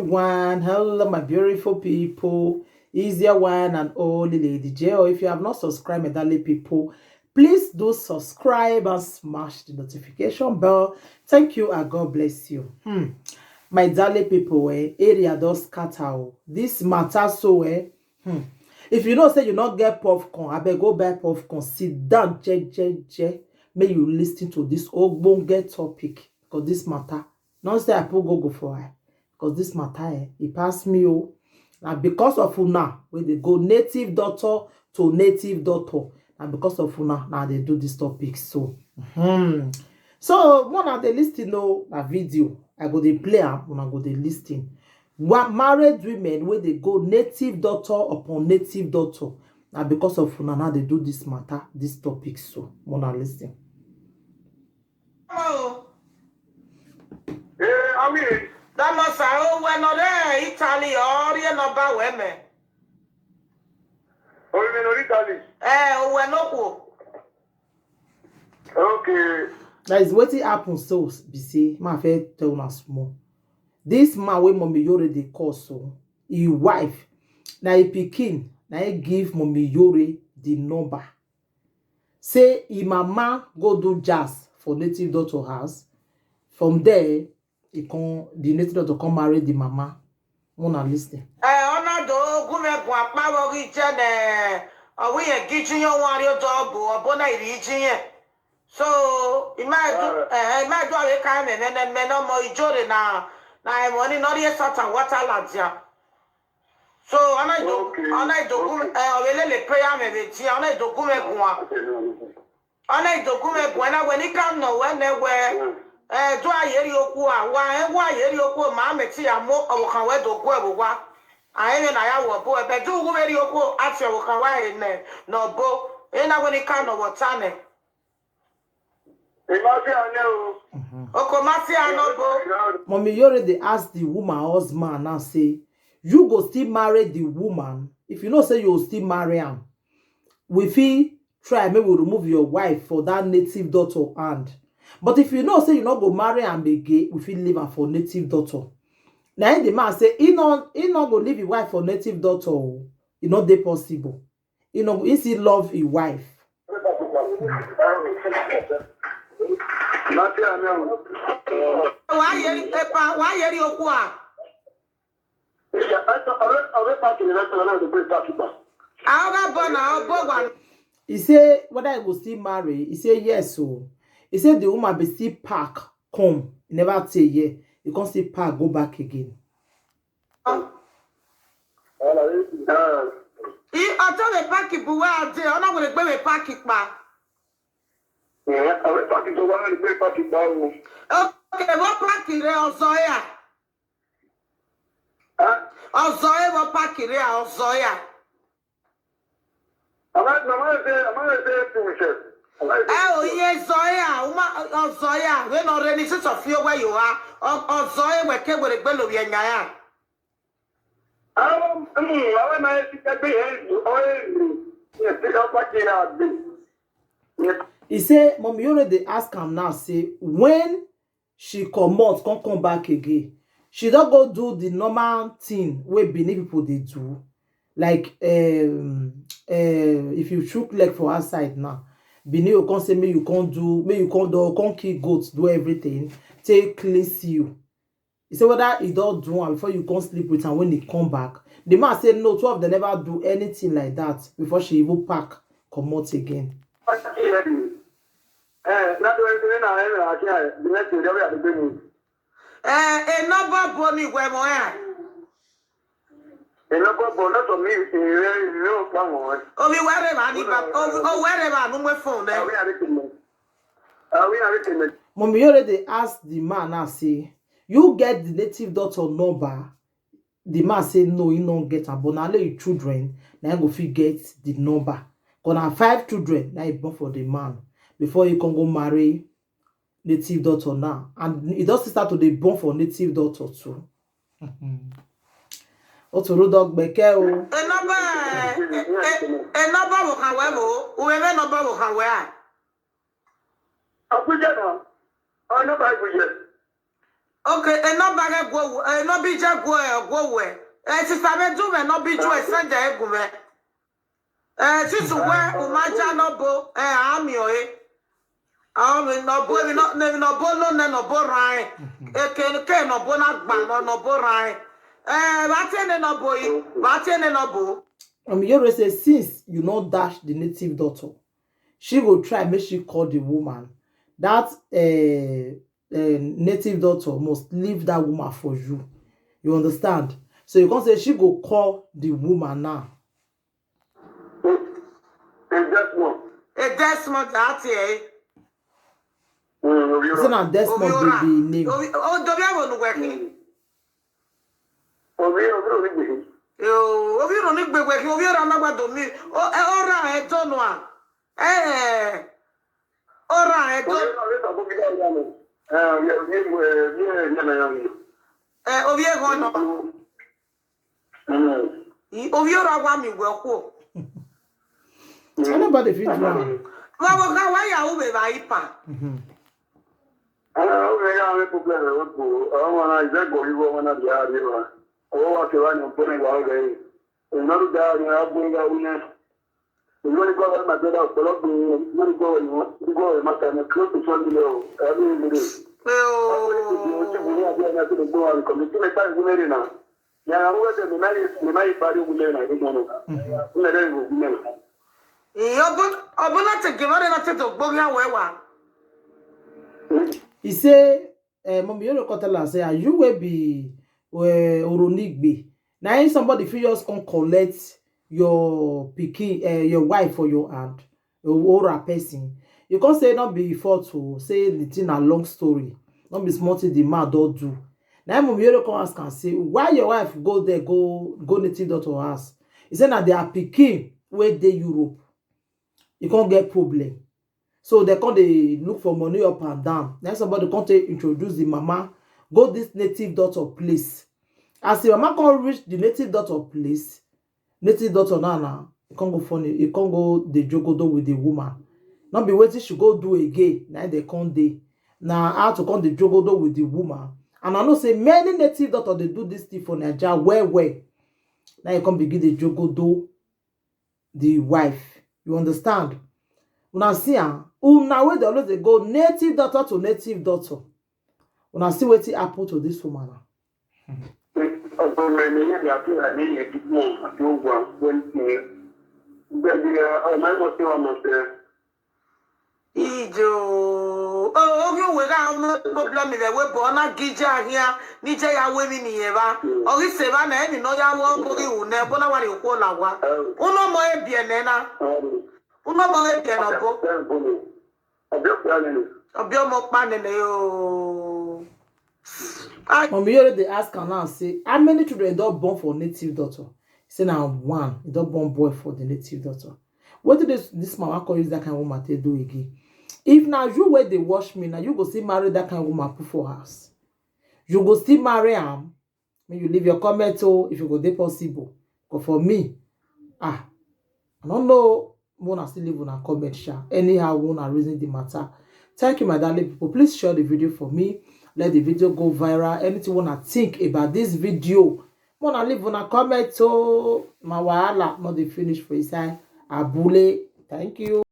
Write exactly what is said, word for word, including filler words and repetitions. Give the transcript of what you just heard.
One, hello, my beautiful people. Is your one and only Lady J. Or if you have not subscribed, my darling people, please do subscribe and smash the notification bell. Thank you and God bless you. Hmm. My darling people, eh, area don scatter o. This matter so, eh, hmm. If you know say you no get popcorn, abeg go buy popcorn, sit down jejeje, make you listen to this ogbonge topic, because this matter, no say I put go go for eye, because this matter, eh, e pass me o. Na because of una wey dey go native doctor to native doctor, na because of una na dey do this topic so. Hmm. So una dey listen o, na video I go dey play am, una go dey listen. Wa- married women wey dey go native doctor upon native doctor, na because of una na dey do this matter, this topic so. Una listen. Ee, awie. Dama sa o we no de Italy o rie no ba we me. Oyi mi no Italy. Eh, o we no ku. Okay. That is wetin happen so be say, ma first tell una small. This man wey Mommy Yore dey call so, him wife, na him pikin, na him give Mommy Yore the number. Say him mama go do jazz for native doctor house. From there, he come, the native doctor come marry the mama. Una listen. Eh, ona do gume gun apa wo gi jene. Owi ye gi jin yo wan ri o do obo, obo na iri jin ye. So, ima do, eh, ima do awe ka me me me no mo ijore na, na e mo ni no ri e satan water la dia. So, ona do, okay, ona do gume, eh, owe lele prayer me be dia, ona do gume gun a. Ona idogume gwena we ni ka no we ne we. Eh, do ayeri oku a wa e wa ayeri oku ma me ti amo owo kan we do gwe wo wa. Aye na ya wo bo e be do gu me ri oku ati owo kan wa e ne no bo. E na we ni ka no wo ta ne. Imagine o. Oko ma ti ano bo. Mommy Yore dey ask the woman husband now say, you go still marry the woman? If you know say you go still marry am, we fit try make we remove your wife for that native daughter hand. But if you know say you no go marry am again, we fit leave am for native daughter. Na him the man say he no he no go leave his wife for native daughter o. E no dey possible. He no he still love his wife. Imagine o. Wa yeri epa, wa yeri oku a. Awe pa kiri na tala na de pa kipa. Aoga bona obo gwa. He say whether he go still marry. He say yes o. He say the woman be still pack come. He never say yeah. He come still pack go back again. Ala e. Ah. I oto we paki buwa ade, ona we gbe we paki pa. Eh, awe pa ki to wa ni pe pa ki pa o. Okay, wo paki re ozo ya. Ah, Ozo e wo paki re ozo ya. ama ama se ama se tu se. Eh, o ye zo ya, uma ozo ya. We no re ni so fi o we yo a. Ozo e we ke we gbe lo ye nya ya. Awe na e ti ka gbe he o e ni. Ye ti ka pa kiri a gbe. He say, Mommy Yore dey ask am now say when she comot come come back again, she don go do the normal thing wey Benin people dey do, like um, uh, if you chook leg for outside now, Benin go come say make you come do, make you come do, come kill goat, do everything, take cleanse you. He say whether he don do am before you come sleep with am when he come back. The man say no, two of them never do anything like that before she even pack comot again. Eh, na do e na e na ki e. Bi na ti de ya de ni. Eh, e no bo bo ni we mo ya. E no ko bo na to mi e re ni o pa mo. Obi were ma ni ba, o were ma nu me phone Awe ne. are ti mo. Awe are ti mo. Mommy Yore dey ask the man now say, you get the native daughter number? The man say no, he no get am, but na only him children na him go fit get the number. Cause na five children na he born for the man before he come go marry native daughter now, and he don still start to dey born for native daughter too. Otoro dog gbeke o. E no ba, e no ba wo kan we mo, we me no ba wo kan we a. Abuja na. Ana ba Abuja. Okay, e no bage go, e no bi je go, e go we. E sister me do me no bi ju e send e gu me. E sister we umaja no bo, e ami o e. Ami no bo, mi no, ne no bo no, ne no bo rai. E ke ke no bo na gba no, no bo rai. E ba tie ne no bo yi, ba tie ne no bo. Um, Yore say since you no dash the native daughter, she go try make she call the woman. That uh, uh, native daughter must leave that woman for you. You understand? So you can say she go call the woman now. It's just one. E Desmond ati e. Mm, Say na Desmond be the name. Obi o dobi abo nu gwe kin. Obi, obi, obi, obi. Yo, obi ro ni gbegbe kin, obi ro na gba do mi. O e ora e do no a. Eh. Ora e do. Eh, obi e go no. I obi ro wa mi we ko. Anybody fit do am. Wa wo ka wa ya u be ba ipa. Mhm. Àwọn ọmọ ìyá mi kò bẹ̀rẹ̀ ó kò àwọn ọmọ náà ìjẹ́gbọ̀n wíwọ́ wọn náà di àárín wa. Ọwọ́ wa ti wá ní ọ̀pọ̀ ìwà ọ̀rẹ́ yìí. Òun náà ló dá àárín agbóńgá wí náà. Ìlú ní gbọ́dọ̀ máa gbọ́dọ̀ ọ̀pọ̀lọpọ̀ ìlú ní gbọ́dọ̀ ìwọ̀n ní gbọ́dọ̀ ìmọ̀ta ní close to twenty lọ. Ẹ̀mí ìlú rẹ̀. Ọ̀pọ̀ ìlú ti ti wúlò àbí ẹ̀mí àti gbogbo àwọn nǹkan mi tí mi bá ìlú mẹ́rin náà. Yàrá wọ́n wẹ́sẹ̀ mi máa yí mi máa yí parí ogun lẹ́yìn àdúgbò náà. Ń lẹ́rẹ́ ìwò ogun mẹ́rin. Iyo bu obuna te gimare na te do gbo ya we wa. He say, uh, Mommy Yoro come tell her say, "Are you will be uh, Oronigbe?" Now if somebody fit just come collect your pikin, uh, your wife for your hand, your oral person. You can't say not be fault to say the thing a long story. Not be small thing the man don't do. Now Mommy Yoro come ask and say, "Why your wife go there, go go native daughter house?" He said, "Now they are pikin where they Europe. You can't get problem." So they come they look for money up and down. Then somebody come to introduce the mama, go this native daughter place. As the mama come reach the native daughter place, native daughter now now, it can't go funny, it can't go the jogodo with the woman. Not be waiting she go do again. Now they come they now how to come the jogodo with the woman. And I know say many native daughter they do this thing for Nigeria well well. Now you come begin the jogodo the wife. You understand? Una see am, una wey dey always dey go native daughter to native daughter. Una see wetin happen to this woman now. Ọ̀pọ̀ mẹ́rin ní ìyá tó rà ní ìyẹn dúpọ̀ àti ogun àwọn ìpínlẹ̀. Gbẹ̀gbẹ̀ ọmọ ẹ̀mọ́ sí ọmọ ṣe. Ijo. O oge we ga mo problem le we bo na gija hia ni je ya we mi ni ye ba. Ori se ba na emi no ya wo bo ri u ne bo na wa ri ko la wa. Uno mo e bi ene na. Uno mo e bi ene bo. Ọbẹ̀ ọ̀pẹ̀ ni. Obi omo pa nene o. Mommy Yoro dey ask am now say how many children don born for native daughter? He say na one. He don born boy for the native daughter. Wetin this this man wan come use that kind woman take do again? If na you wey dey watch me, na you go still marry that kind woman put for house. You go still marry am. Make you leave your comment o if you go dey possible. But for me, ah, I don't know. Una still leave una comment sha. Anyhow, una reason the matter. Thank you, my darling people. Please share the video for me. Let the video go viral. Anything una think about this video, una leave una comment. So my wahala not the finish for inside Abule. Thank you.